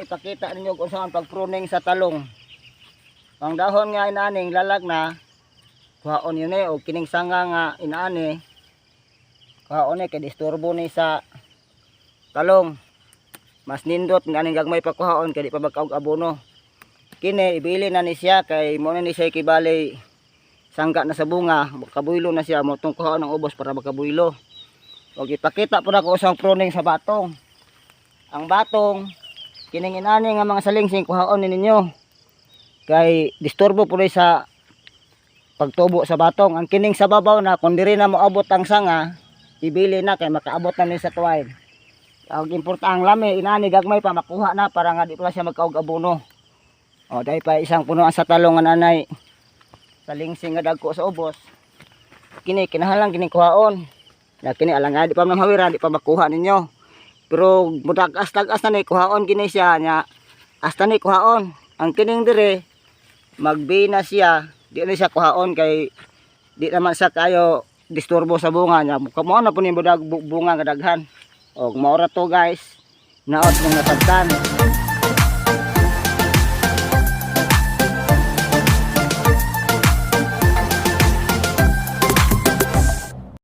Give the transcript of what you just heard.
Ipakita ninyo kung saan pag-pruning sa talong. Ang dahon nga inaaning lalag na, kuhaon yun eh, o kining sanga nga inaani, kuhaon eh, kay disturbo ni sa talong. Mas nindot nga aning gagmay pa kuhaon kay di pa magkaog abono. Kini ibili na ni siya kay mo na ni siya kibali sangga na sa bunga, makabuylo na siya mo tong kuhaon ng ubos para makabuylo. Og ipakita po na ko usang pruning sa batong. Ang batong kining inani nga mga salingsing, kuhaon ni ninyo. Kay disturbo po ni sa pagtubo sa batong. Ang kining sa babaw na kung diri na moabot ang sanga, ibili na kay makaabot na ni sa twine. Ang importante, ang lami inani gagmay pa makuha na para nga di pa siya magkaog abono. O dahil pa isang punuan sa talong nga nanay salingsing nga dagko sa ubos. Kini kinahanglan kini kuhaon. Ya kini alang di pa man hawiran, di pa makuha ninyo. Pero mudag-as tag-as na ni, kuhaon kini siya nya. Hasta ni kuhaon. Ang kining dire magbi na siya, di na siya kuhaon kay di naman siya kayo disturbo sa bunga niya. Mao na po ni budag bunga nga daghan. Og mao ra to, guys. Naot mong nasabtan.